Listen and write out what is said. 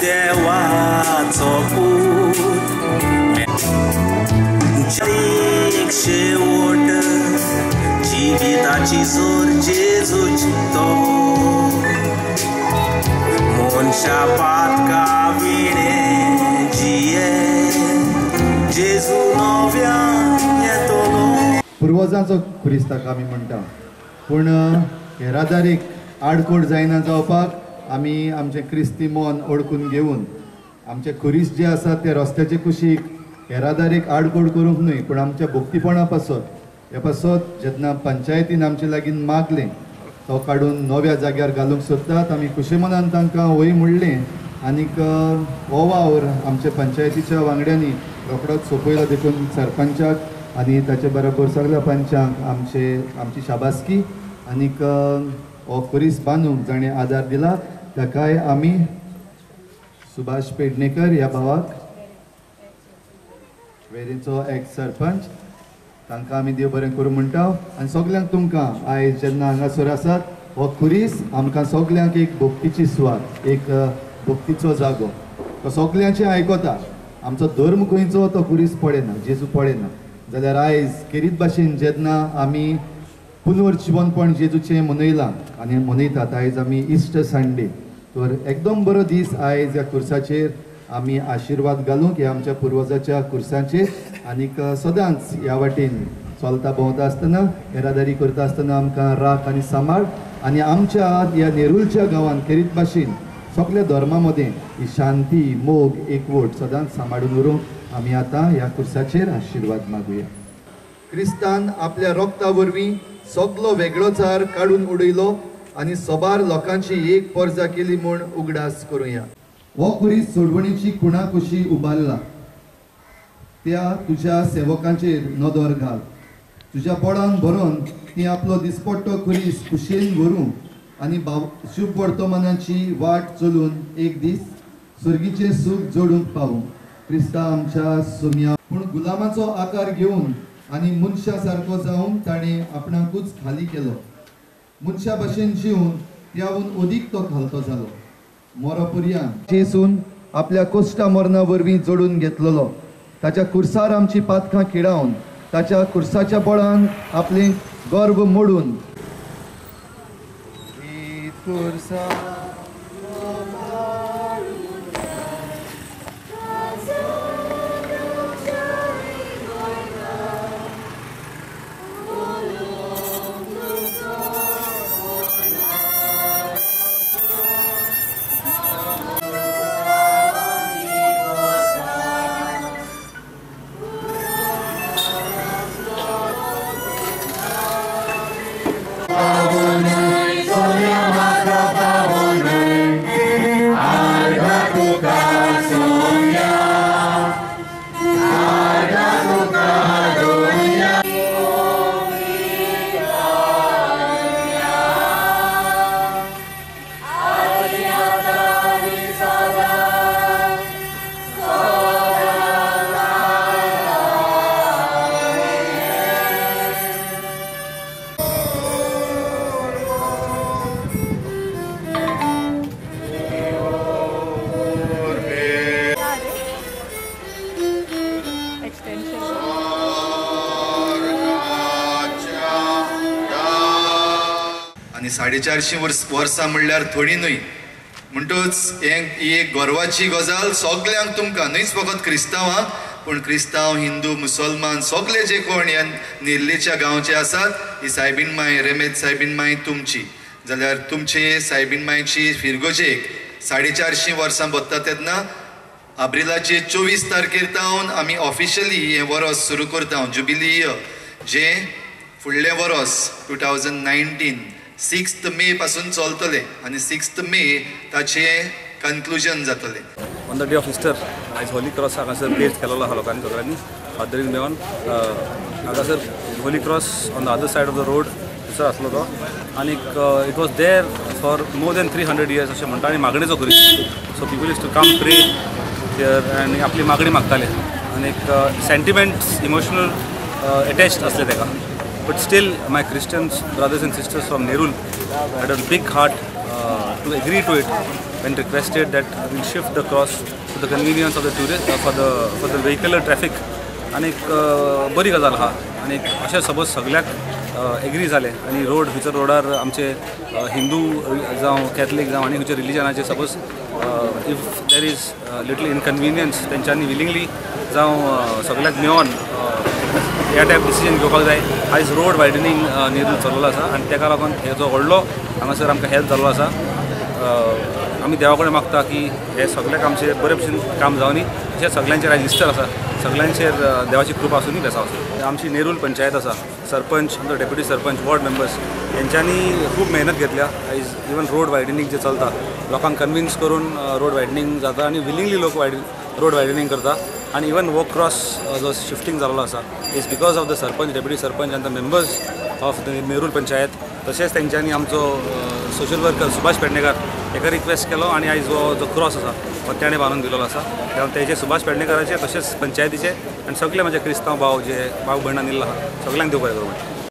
देवाचो पूत शेवट जिविताची जोर जेजूची तो मनशा पातका विणे जिये जेजू नव्यान येतलो. पुर्वजांचो खुरीस ताका आमी म्हणटा, पूण येरादारीक आडखोड जायना जावपाक आमी आमचें क्रिस्ती मन ओडकून घेवन आमचे खुरीस जे आसा ते रस्त्याचे कुशीक येरादारीक आडखोड करूंक न्हय, पूण आमच्या भक्तीपणा पासत ह्या पासत जेन्ना पंचायतीन आमचे लागीं मागलें तो काडून नव्या जाग्यार घालूंक सोदतात, आमी खुशे मनान तांकां वय म्हणलें आनीक हो वावर आमच्या पंचायतीच्या वांगड्यांनी रोखडोच सोंपयलो. देखून सरपंचाक आनी ताचे बरोबर सगळ्या पंचांक आमची शाबासकी आनीक हो खुरीस बांदूंक जाणें आदार दिला ताकाय आमी सुभाष पेडणेकर ह्या भावाक, वेरेंचो एक्स सरपंच, तांकां आमी देव बरें करूं म्हणटा. आनी सगल्यांक तुमकां आयज जेन्ना हांगासर आसात हो खुरीस आमकां सगल्यांक एक भक्तीची सुवात, एक भक्तीचो जागो, तो सगल्यांचें आयकता. आमचो धर्म खंयचो तो खुरीस पळयना, जेजू पळयना. जाल्यार आयज खेरीत भाशेन जेन्ना आमी पुनर्जिवनपण जेजूचें मनयलां आनी मनयतात, आयज आमी इस्टर संडे, तर एकदम बरो दीस आयज ह्या खुर्साचेर आमी आशिर्वाद घालूंक ह्या आमच्या पुर्वजाच्या खुर्साचेर. आनीक सदांच ह्या वाटेन चलता भोंवता आसतना येरादारी करता आसतना आमकां राख आनी सांबाळ आनी आमच्या ह्या नेरुलच्या गांवांत खेरीत भाशेन सगल्या धर्मा मदें ही शांती, मोग, एकवट सदांच सांबाळून उरूंक आमी आतां ह्या खुर्साचेर आशिर्वाद मागुया. क्रिस्तान आपल्या रोगता वरवीं सगलो वेगळोचार काडून उडयलो आनी सबार लोकांची एक परजा केली म्हूण उगडास करुया. हो खुरीस सोडवणीची कुणा कुशी उबारला त्या तुज्या सेवकांचेर नदर घाल. तुज्या बळान भरून ती आपलो दिसपट्टो खुरीस खुशयेन व्हरूं आनी शुभ वर्तमानाची वाट चलून एक दीस सर्गीचें सूख जोडूंक पावूं. क्रिस्ता आमच्या सोम्या. पूण गुलामाचो आकार घेवन आनी मनशा सारको जावन ताणें आपणाकूच खाली केलो. मनशा भशेन जिवन त्याहून अदीक तो खालतो जालो. मोरोपुर्यान जेसून आपल्या कोश्टा मरणा वरवीं जोडून घेतलेलो. ताच्या कुर्सार आमची पातकां किडावन ताच्या कुर्साच्या बळान आपलें गर्व मोडून 450 वर्सां म्हणल्यार थोडी न्हय. म्हणटूच ही एक गर्वाची गजाल सगल्यांक तुमकां, न्हयच फकत क्रिस्तांवांक, पूण क्रिस्तांव, हिंदू, मुसलमान सगळे जे कोण ह्या नेर्लेच्या गांवचे आसात, ही सायबीन माय, रेमेद सायबीन माय तुमची. जाल्यार तुमचे सायबीन मायची फिरगोजेक 450 वर्सां भरता तेन्ना आब्रिलाचे 24 तारखेर तावन आमी ऑफिशियली हें वरोस सुरू करता, जुबिली इयर, जें फुडलें वरोस 2019 6 मे पासून चलतले आनी 6 मे ताचे कन्क्लुजन जातले. On the day of Easter आयज होली क्रॉस हांगासर प्लेस केलेलो आहा लोकांनी सगळ्यांनी फादरीन मेळोन. हांगासर holy cross on the other side of the road थंयसर आसलो तो आनीक it was there for more than 300 years अशें म्हणटा आनी मागणेचो खुरीस. So people use to come pray there आनी आपली मागणी मागताले आनीक सेंटिमेंट्स इमोशनल एटॅच्ड आसले ताका. But still, my Christian brothers and sisters from Nerul had a big heart to agree to it when requested that we'll shift the cross to the convenience of the tourist for the vehicular traffic. आनी एक बरी गजाल आहा आनी अशें suppose सगळ्याक agree जाले आनी रोड खंयसर रोडार आमचे हिंदू जावं कॅथलीक जावं आनी खंयच्या रिलिजनाचे suppose if there is little inconvenience तेंच्यांनी विलिंगली जावं सगळ्याक मेळोन ह्या टायप डिसिजन घेवपाक जाय. आयज रोड वायडनींग नेरूल चल्लेलो आसा आनी तेका लागून हेजो व्हडलो हांगासर आमकां हेल्प जाल्लो आसा. आमी देवा कडेन मागता की हे सगळ्याक आमचे बरे भशेन काम जावनी, तशें सगळ्यांचेर आयज इस्टर आसा, सगळ्यांचेर देवाची कृपा आसूनी, बेसांव आसूं. आमची नेरूल पंचायत आसा, सरपंच, आमचो डेप्युटी सरपंच, वॉर्ड मेंबर्स हेंच्यांनी खूब मेहनत घेतल्या. आयज इवन रोड वायडनींग जें चलता लोकांक कन्विन्स करून रोड वायडनींग जाता आनी विलिंगली लोक रोड वायडनींग करता. आनी इवन वो क्रॉस जो शिफ्टींग जाल्लो आसा is because of the sarpanch, deputy sarpanch आनी the members of the Nerul panchayat. तशेंच तेंच्यांनी आमचो सोशल वर्कर सुभाष पेडणेकर हेका रिक्वेस्ट केलो आनी आयज हो जो क्रॉस आसा हो तेणें बांदून दिलेलो आसा. तेजे सुभाष पेडणेकराचे तशेंच पंचायतीचे आनी सगळे म्हजे क्रिस्तांव भाव जे भाव भयणां निल्ला आहा सगळ्यांक देव बरें करूं.